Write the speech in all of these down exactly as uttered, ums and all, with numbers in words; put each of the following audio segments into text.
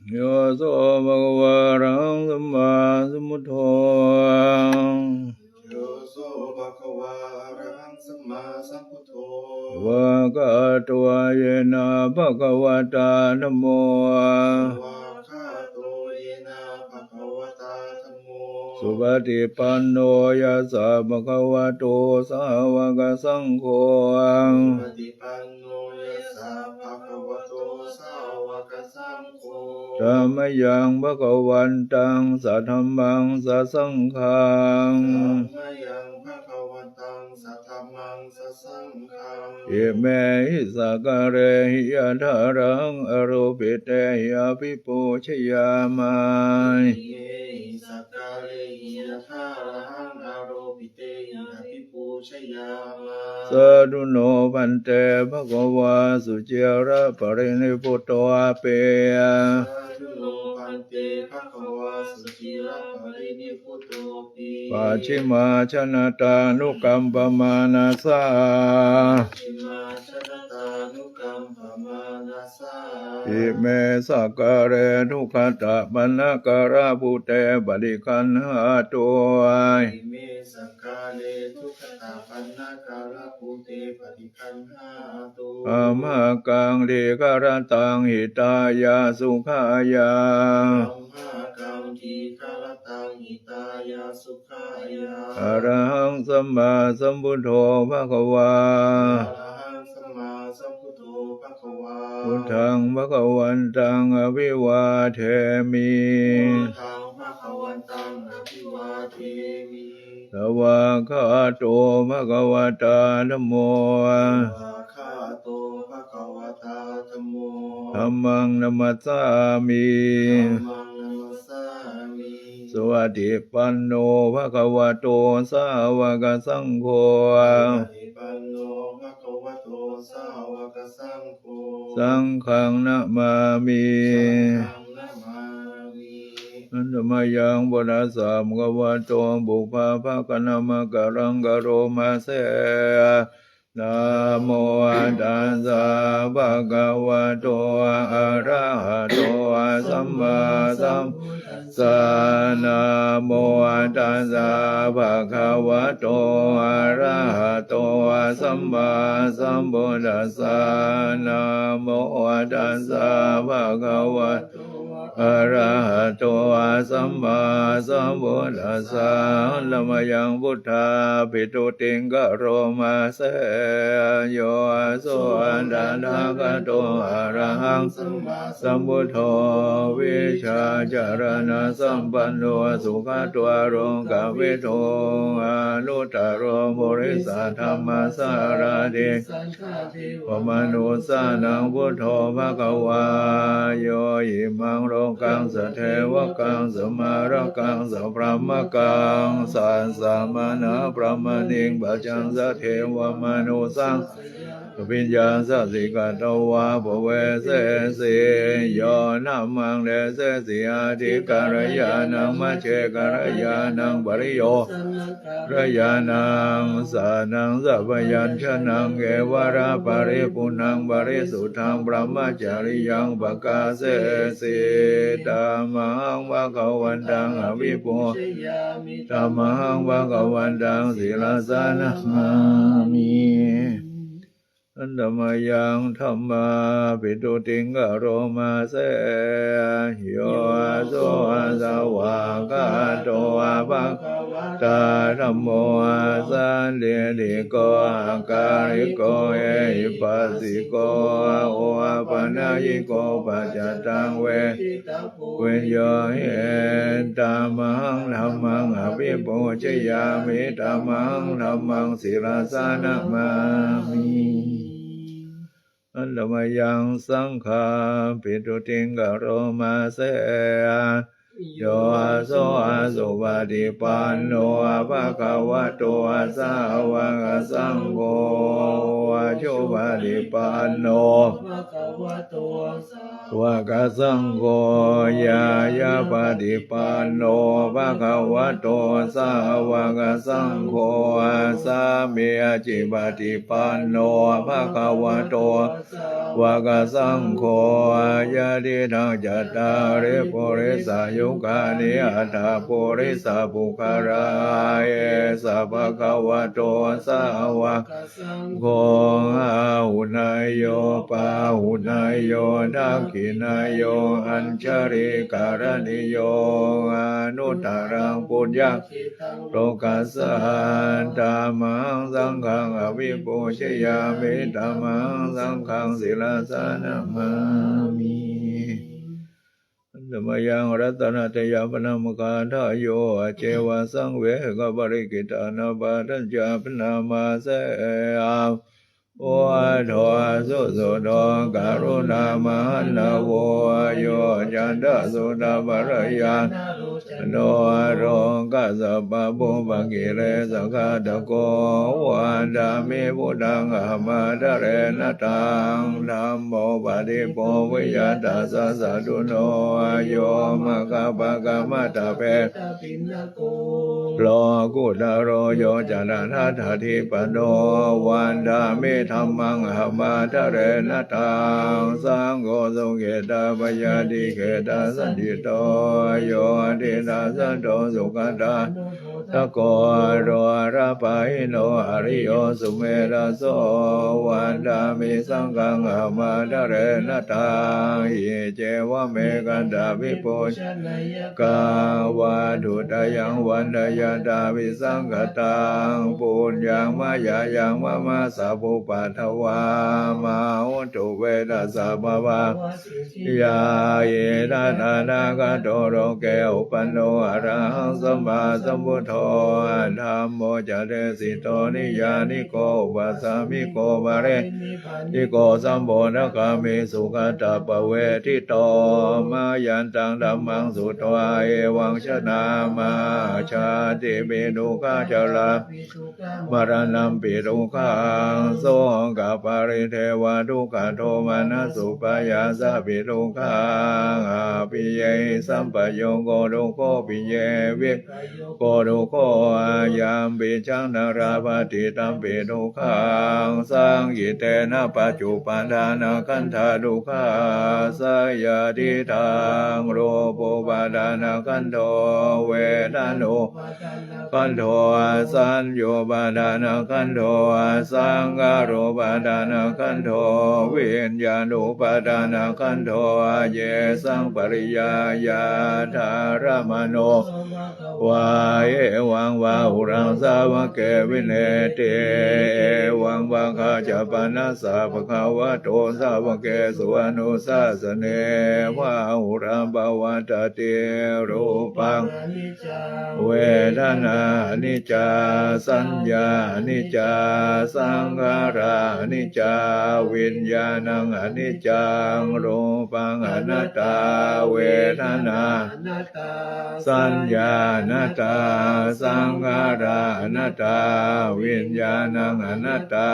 Yo so bhagavā arahaṃ sammāsambuddho. Yo so bhagavā arahaṃ sammāsambuddho. Svākkhāto yena bhagavatā dhammo. Svākkhāto yena bhagavatā dhammo. Supaṭipanno yassa bhagavato sāvakasaṅgho. Supaṭipanno yassa bhagavato sāvakasaṅgho. Tammayaṃ bhagavantaṃ sadhammaṃ sasaṅghaṃ. Tammayaṃ bhagavantaṃ sadhammaṃ sasaṅghaṃ. Imehi sakkārehi yathārahaṃ āropitehi abhipūjayāma. Imehi sakkārehi yathārahaṃ āropitehi abhipūjayāma. Sādhu no bhante bhagavā suciraparinibbutopi. Sādhu no bhante bhagavā suciraparinibbutopi. Pacchimājanatānukampamānasā. Pacchimājanatānukampamānasā. Ime sakkāre duggatapaṇṇākārabhūte paṭiggaṇhātu. Ime sakkāre duggatapaṇṇākārabhūte paṭiggaṇhātu. Amhākaṃ dīgharattaṃ hitāya sukhāya. Amhākaṃ dīgharattaṃ hitāya sukhāya. Arahaṃ sammāsambuddho bhagavā. Arahaṃ sammāsambuddho bhagavā. Buddhaṃ bhagavantaṃ abhivādemi. Buddhaṃ bhagavantaṃ abhivādemi. Svākkhāto bhagavatā dhammo. Svākkhāto bhagavatā dhammo. Dhammaṃ namassāmi. Dhammaṃ namassāmi. Supaṭipanno bhagavato sāvakasaṅgho. Supaṭipanno bhagavato sāvakasaṅgho. Saṅghaṃ namāmi. Saṅghaṃ namāmi. Handa mayaṃ buddhassa bhagavato pubbabhāganamakāraṃ karoma se. Namo tassa bhagavato arahato sammāsambuddhassa. Namo tassa bhagavato arahato sammāsambuddhassa. Namo tassa bhagavato arahato sammāsambuddhassa. Handa mayaṃ buddhapituttiṃ karoma se. Yo so tathāgato arahaṃ sammāsambuddho vijjācaraṇasampanno sugato lokavidū anuttaro purisadammasārathi satthā devamanussānaṃ buddho bhagavā. Yo imaṃ lokaṃ sadevakaṃ samārakaṃ sabrahmakaṃ sassamaṇabrāhmaṇiṃ pajaṃ sadevamanussānaṃ abhiññāya sacchikatvā bhavessesi. Yo dhammaṃ desesi ādikalyāṇaṃ majjhekalyāṇaṃ pariyosāna kalyāṇaṃ sanaṃ sabyañjanaṃ kevalaparipuṇṇaṃ parisuddhaṃ brahmacariyaṃ pakāsesi. Tamahaṃ bhagavantaṃ abhipūjayāmi. Tamahaṃ bhagavantaṃ sirasā namāmi. Handa mayaṃ dhammapituttiṃ karoma se. Yo so svākkhāto bhagavatā dhammo sandiṭṭhiko akāliko ehipassiko opanayiko paccattaṃ vedi tabbo viññūhīti. Tamahaṃ dhammaṃ abhipūjayāmi. Tamahaṃ dhammaṃ sirasā namāmi. Handa mayaṃ saṅghapituttiṃ karoma se. Yo so supaṭipanno bhagavato sāvakasaṅgho supaṭipanno bhagavato sāvakasaṅgho, ñāyapaṭipanno bhagavato sāvakasaṅgho, sāmīcipaṭipanno bhagavato sāvakasaṅgho, yadidaṃ cattāri purisayugāni aṭṭha purisapuggalā, esa bhagavato sāvakasaṅgho, āhuneyyo pāhuneyyo dakkhiṇeyyo añjalikaraṇīyo anuttaraṃ puññakkhettaṃ lokassāti. Tamhaṃ saṅghaṃ abhipūjayāmi, tamhaṃ saṅghaṃ sirasā namāmi. Handa mayaṃ ratanattayabhaṇāma gāthāyo, ajjeva saṃvegaparikittā nāpaṭhañca bhaṇāma se. Buddho susuddho karuṇāmahaṇṇavo, yoccantasuddhapallayaṇālo cando lokassa pāpūpakilesaghātako, vandāmi buddhaṃ ahamādarena taṃ. Dhammo paṭibbūhiyā dasasaṭhuno, yo maggapākamattabheda lokuttaro yojananatthaṭṭhipato, vandāmi dhammaṃ ahamādarena taṃ. Saṅgho sukhetappayātikhettasañcito, yo diṭṭhasanto sugatānubodhako, dvārapāhino ariyo sumedhaso, vandāmi saṅghaṃ ahamādarena taṃ. Iccevamekantabhipū kaṃ vatthuttayaṃ vandeyya tavisaṅkhataṃ, puññaṃ mayā yaṃ mama sabbupaddavā, mā hontu ve tassa bhava yā. Idha tathāgato loke uppanno arahaṃ sammāsambuddho, dhammo ca desito niyyāniko upasamiko pare niko sambodhagāmi sugatappavedito, mayantaṃ dhammaṃ sutvā evaṃ janāma, jātipi dukkhā jarāpi dukkhā maraṇampi dukkhaṃ, sokaparidevadukkhadomanassupāyāsāpi dukkhā, appiyehi sampayogo dukkho, piyehi vi ko dukkho, yampi jaṃ na labhati tampi dukkhaṃ, saṅkhittena pañcupādānakkhandhā dukkhā, seyyathidaṃ. Rūpupādānakkhandho, vedanupādānakkhandho, saññupādānakkhandho, saṅkhārupādānakkhandho, viññāṇupādānakkhandho, yesaṃ pariyāyā dhāramāno vā, evaṃ vāhuraṃ sāvake vinetti, evaṃ vācā ca panassa bhagavato sāvakesu anusāsane, bāhuraṃ pavattati. Rūpaṃ aniccā, vedanā aniccā, saññā aniccā, saṅkhārā aniccā, viññāṇaṃ aniccaṃ, rūpaṃ anattā, vedanā anattā, saññā anattā, saṅkhārā anattā, viññāṇaṃ anattā,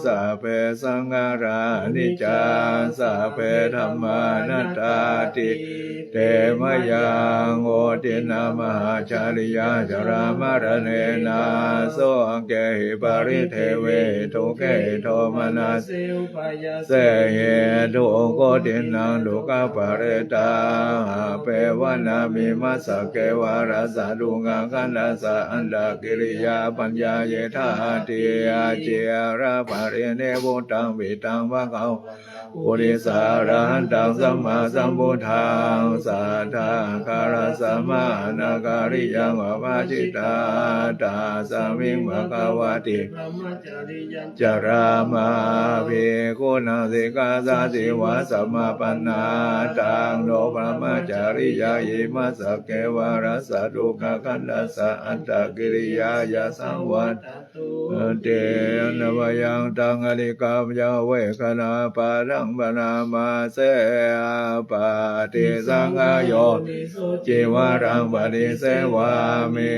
sabbe saṅkhārā aniccā, sabbe dhammā anattāti. Te mayaṃ otiṇṇā mahācāriyā, jarāmaraṇena sokehi paridevehi, dukkhehi domanassehi upāyāsehi, dukkhotiṇṇaṃ dukkhaparittaṃ, appeva nāpimassa kevalassa dukkhakhandhassa antakiriyā paññāyitthāti. Ciraparinibbuttaṃ piṭṭhaṃ bhagavā purisa arahantaṃ sammāsambuddhaṃ, satthā hārassa mahānagariyaṃ aparājitaṃ, tasmiṃ bhagavati brahmacāriyañcarāma bhikkhūnaṃ sikkhāsādeva samāpannā. Taṃ no brahmacāriyaṃ imassa kevalassa dukkhakhandhassa attakiriyāya saṃvattatu te. Handa mayaṃ taṃ adhigameyya vegaṃ padaṃ bhaṇāma se. Paṭisaṅkhā yoniso cīvaraṃ paṭisevāmi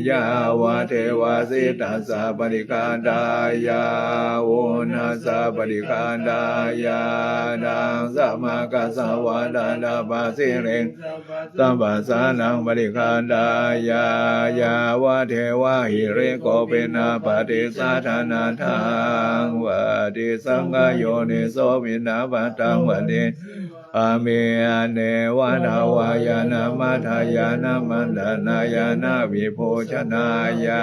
yāvadeva sītassa paṭighātāya uṇhassa paṭighātāya ḍaṃsamakasavātātapasiriṃsapasamphassānaṃ paṭighātāya yāvadeva hirikopinapaṭicchādanatthaṃ. Paṭisaṅkhā yoniso piṇḍapātaṃ paṭisevāmi anevadabbāya nāma ṭhāya nāmantanāya nābhibhūsanāya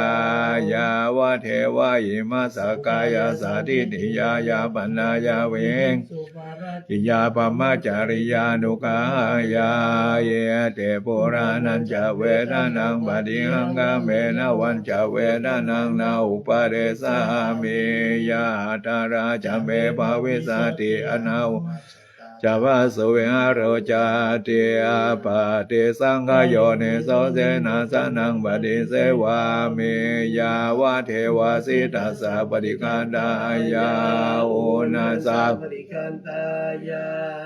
yāvadeva imassa kāyassa ṭhitiyā yāpanāya vihiṃsu paratiyā brahmacariyānuggahāya iti purāṇañca vedanaṃ paṭihaṅkhāmi navañca vedanaṃ na uppādessāmi. Yātrā ca me bhavissati anavajjatā ca phāsu vihāro cāti. Paṭisaṅkhā yoniso senāsanaṃ paṭisevāmi yāvadeva sītassa paṭighātāya uṇhassa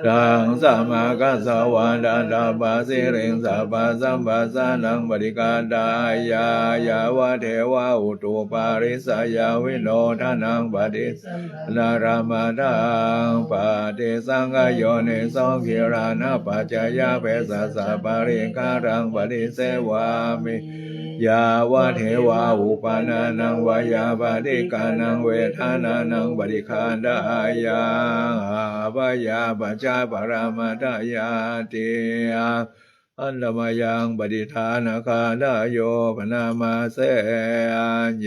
ḍaṃsamakasavātātapasiriṃsapasamphassānaṃ paṭighātāya yāvadeva utuparissayavinodanaṃ paṭi ṇāramataṃ. Paṭisaṅkhā yoniso gilānapaccayabhesajjaparikkhāraṃ paṭisevāmi yāvadeva uppannānaṃ veyyābādhikānaṃ vedanānaṃ paṭighātāya abyāpajjhaparamatāyāti. Handa mayaṃ paṭidānagāthāyo bhaṇāma se.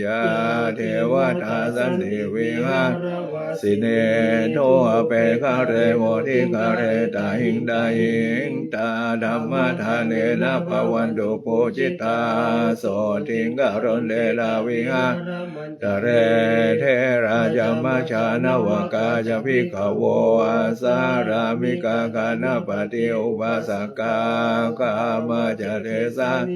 Yā devatā santi vihāravāsinī thūpe ghare bodhighare tahiṃ tahiṃ, tā dhammadānena bhavantu pūjitā, sotthiṃ karontedha vihārama ntare. Therā ca majjhā navakā ca bhikkhavo, āsārāmikā ganapati upāsakā, gāmā ca desā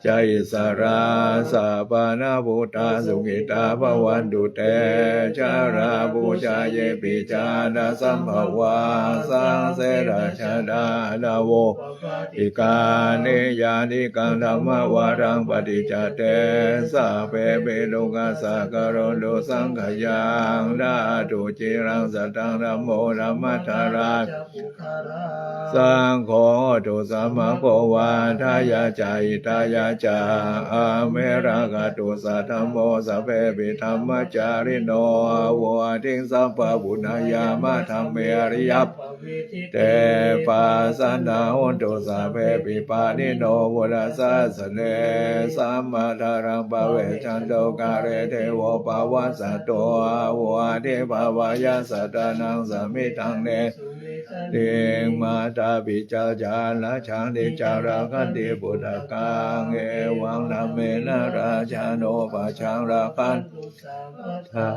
ca issarā, sappāṇabhūtā sukhitā bhavantu te. Jalābujā yepi ca aṇḍasambhavā, saṃsedajātā athavopapātikā, niyyānikaṃ dhammavaraṃ paṭicca te, sabbepi dukkhassa karontu saṅkhayaṃ. Ṭhātu ciraṃ sataṃ dhammo dhammaddharā ca puggalā, saṅgho hotu samaggo va atthāya ca hitāya ca. Amhe rakkhatu saddhammo sabbepi dhammacārino, vuḍḍhiṃ sampāpuṇeyyāma dhamme ariyappa vedite. Pasannā hontu sabbepi pāṇino buddhasāsane, sammā dhāraṃ pavecchanto kāle devo pavassatu, vuḍḍhibhāvāya sattānaṃ samiddhaṃ netu medaniṃ. Mātā pitā ca atrajaṃ niccaṃ rakkhanti puttakaṃ, evaṃ dhammena rājāno pajaṃ rakkhantu sabbadā.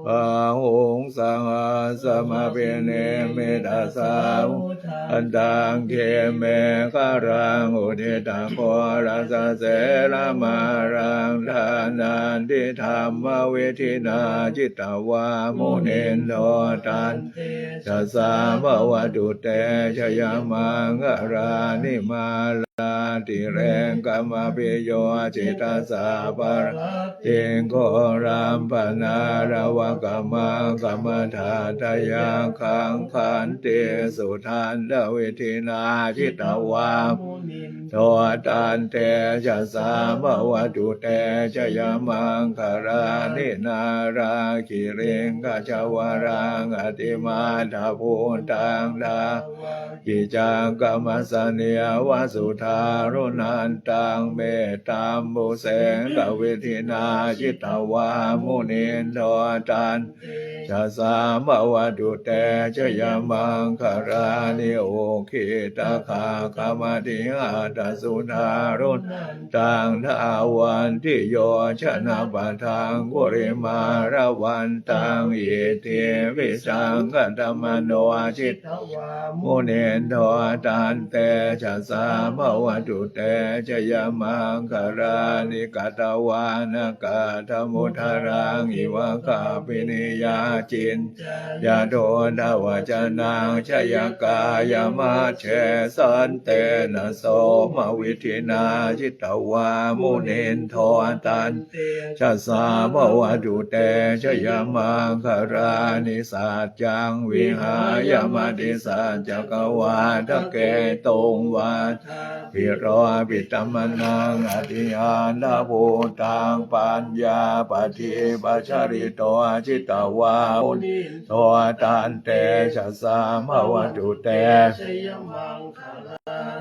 Bāhuṃ sahassamabhinimmitasāvudhantaṃ, girimekhalaṃ uditaghorasasenamāraṃ, dānādidhammavidhinā jitavā munindo, tan tejasā bhavatu te jayamaṅgalāni. Mārātirekamabhiyujjhitasabbarattiṃ, ghorampanāḷavakamakkhamathaddhayakkhaṃ, khantīsudantavidhinā jitavā munindo, tan tejasā bhavatu te jayamaṅgalāni. Nāḷāgiriṃ gajavaraṃ atimattabhūtaṃ, dāvaggicakkamasanīva sudāruṇantaṃ, mettambusekavidhinā jitavā munindo, tan tejasā bhavatu te jayamaṅgalāni. Ukkhittakhaggamatihatthasudāruṇantaṃ, dhāvantiyojanapathaṅgulimālavantaṃ, iddhībhisaṅkhatamano jitavā munindo, tan tejasā bhavatu te jayamaṅgalāni. Katvāna kaṭṭhamudaraṃ iva gabbhinīyā ciñcāya duṭṭhavacanaṃ janakāyamajjhe santena somavidhinā jitavā munindo tantejasā bhavatu te jayamaṅgalāni. Saccaṃ vihāya matisaccakavādaketuṃ vādābhiropitamanaṃ atiandhabhūtaṃ paññāpadīpajalito jitavā munindo tantejasā bhavatu te jayamaṅgalāni.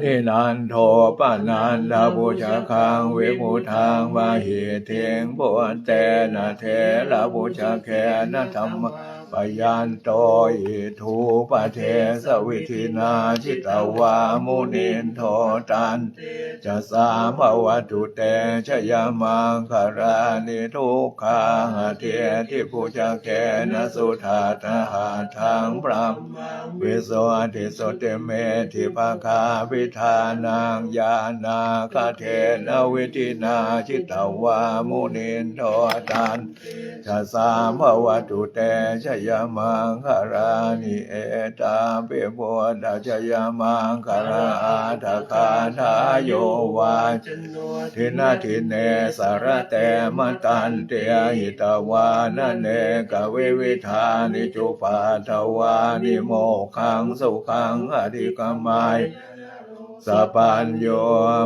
Nandopanandabhujagaṃ vibudhaṃ mahiddhiṃ puttena therabhujagena damāpayanto iddhūpadesavidhinā jitavā munindo tantejasā bhavatu te jayamaṅgalāni. Duggāhadiṭṭhibhujagena sudaṭṭhahatthaṃ brahmaṃ visuddhijutimiddhibakābhidhānaṃ ñāṇāgadena vidhinā jitavā munindo tantejasā bhavatu te jayamaṅgalāni. Etāpi buddhajayamaṅgalaaṭṭhagāthā yo vācano dinadine sarate matandī hitvānanekavividhāni cupaddavāni mokkhaṃ sukhaṃ adhigameyya naro sapañño.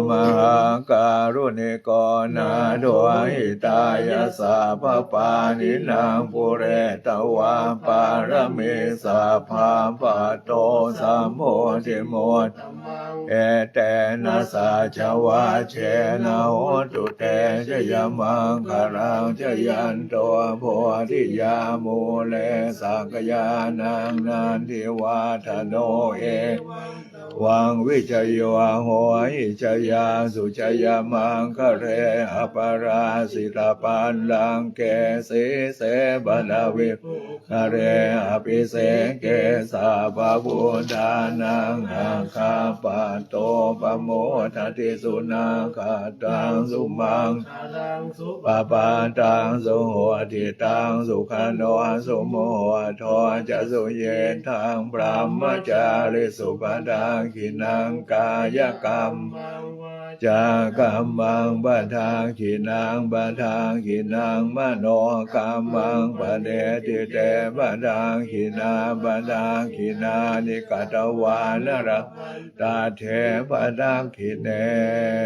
Mahākāruṇiko nātho hitāya sabbapāṇinaṃ pūretvā pāramī sabbā patto sambodhimuttamaṃ etena saccavajjena hotu te jayamaṅgalaṃ. Jayanto bodhiyā mūle sakyānaṃ nandivaḍḍhano evaṃ tvaṃ vijayo hohi jayassu jayamaṅgale aparājitapallaṅke sīse paṭhavipokkhare abhiseke sabbabuddhānaṃ aggappatto pamodati. Sunakkhattaṃ sumaṅgalaṃ supabhātaṃ suhuṭṭhitaṃ sukhaṇo sumuhutto ca suyiṭṭhaṃ brahmacārisu padakkhiṇaṃ kāyakammaṃ vācākammaṃ padakkhiṇaṃ padakkhiṇaṃ manokammaṃ paṇidhī te padakkhiṇā padakkhiṇāni katvāna labhantatthe padakkhiṇe.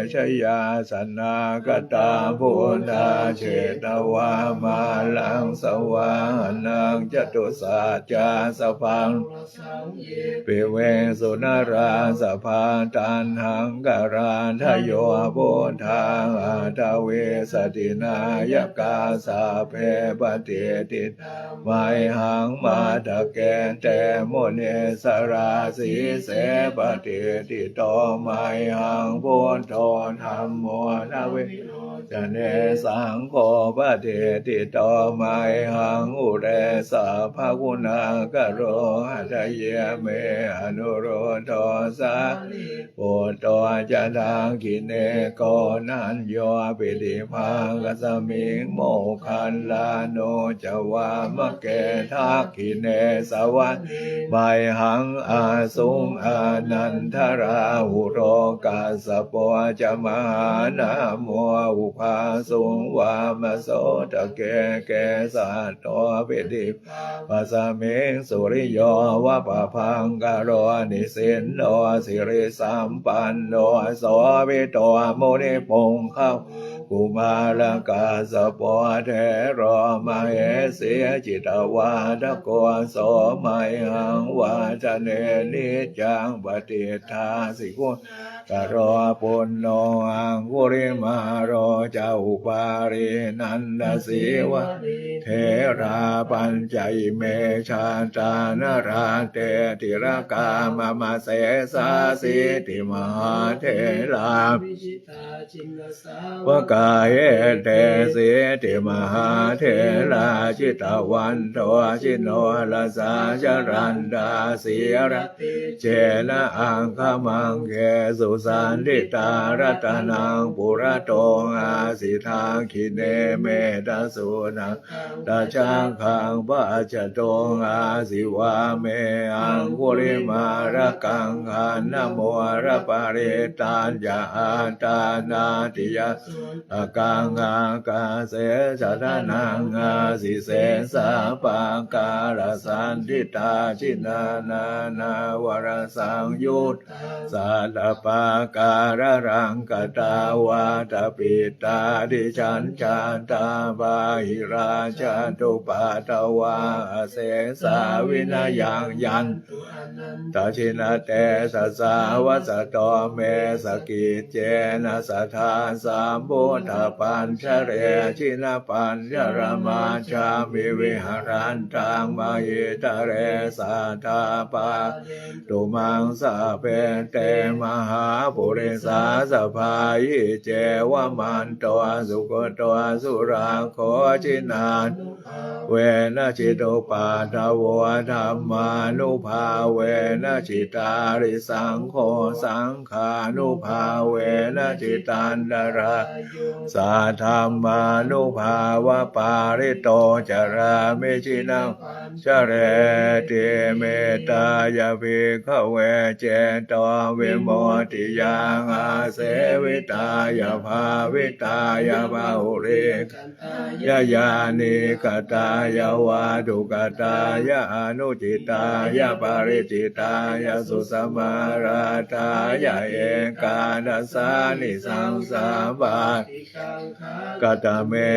Jayāsanāgatā buddhā jetvā māraṃ savāhanaṃ catusaccāsabhaṃ rasaṃ ye piviṃsu narāsabhā. Taṇhaṅkarādayo buddhā aṭṭhavīsati nāyakā sabbe patiṭṭhi mayhaṃ matthake te munissarā. Sīse patiṭṭhito mayhaṃ buddho dhammo dvilocane saṅgho patiṭṭhito mayhaṃ ure sabbaguṇākaro. Hadaye me anuruddho sārī putto ca dakkhiṇe koṇḍañño piṭṭhibhāgasmiṃ moggallāno ca vāmake. Dakkhiṇe savane mayhaṃ āsuṃ ānandarāhulo kassapo ca mahānāmo ubhāsuṃ vāmasotake. Kesato piṭṭhi bhāgasmiṃ suriyo va pabhaṅkaro nisinno sirisampanno sobhito munipuṅgavo. Kumārakassapo thero mahesī cittavādako so mayhaṃ vadane niccaṃ patiṭṭhāsi guṇā karo. Puṇṇo aṅgulimālo ca upālī nandasīvalī therā pañca ime jātā nalāṭe tilakā mama. Sesāsīti mahātherā vijitā jinasāvakā Etesīti mahātherā jitavanto jinorasā jalantā sīlatejena aṅgamaṅgesu saṇṭhitā. Ratanaṃ purato āsi dakkhiṇe mettasuttakaṃ dhajaggaṃ pacchato āsi vāme aṅgulimālakaṃ. Khandhamoraparittañca āṭānāṭiyasuttakaṃ ākāse chadanaṃ āsi sesā pākārasaṇṭhitā. Jinā nānāvarasaṃyut tā sattappākāralaṅkatā vātapittādisañjātā bāhirajjhattupaddavā asesā vinayaṃ yantu anantajinatejasā. Vasato me sakiccena sadā sambuddhapañjare jinapañjaramajjhamhi viharantaṃ mahītale sadā pālentu maṃ sabbe te mahāpurisāsabhā. Iccevamanto sugutto surakkho jinānubhāvena jitupaddavo dhammānubhāvena jitārisaṅgho saṅghānubhāvena jitantarāyo saddhammānubhāvapālito carāmi jinapañjareti. Mettāya bhikkhave cetovimuttiyaṃ āsevitāya bhāvitāya bahulīkatāya yānīkatāya vatthukatāya anucitāya pariccittāya susamārādhāya ekādasānisaṃsā pāṭikaṅkhā. Katame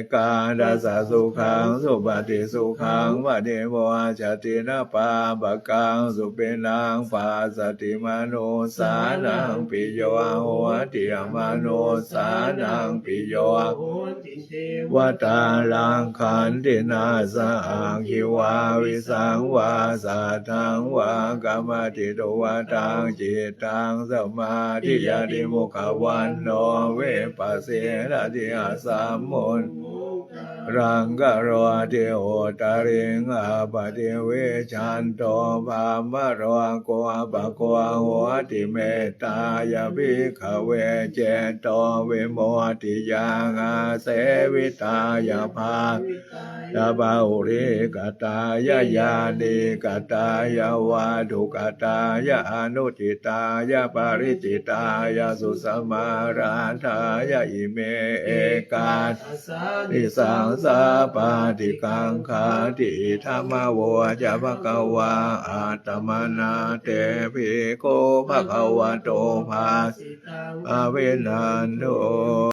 ekādasa? Sukhaṃ supati, sukhaṃ paṭimoccati, na pāpakaṃ supinaṃ passati, manussānaṃ piyo hoti, amanussānaṃ piyo hoti, devatā rakkhanti, nāssa aggi vā visaṃ vā satthaṃ vā kamati, tuvaṭaṃ cittaṃ samādhiyati, mukhavaṇṇo vippasīdati, asammūḷho kālaṃ karoti, uttariṃ appaṭivijjhanto brahmalokūpago hoti. Mettāya bhikkhave cetovimuttiyaṃ āsevitāya bhāvitāya bahulīkatāya yānīkatāya vatthukatāya anucitāya pariccittāya susamārādhāya ime ekādasānisaṃsā pāṭikaṅkhāti. Idamavoca bhagavā. Attamanā te bhikkhū bhagavato bhāsitaṃ abhinanduṃ.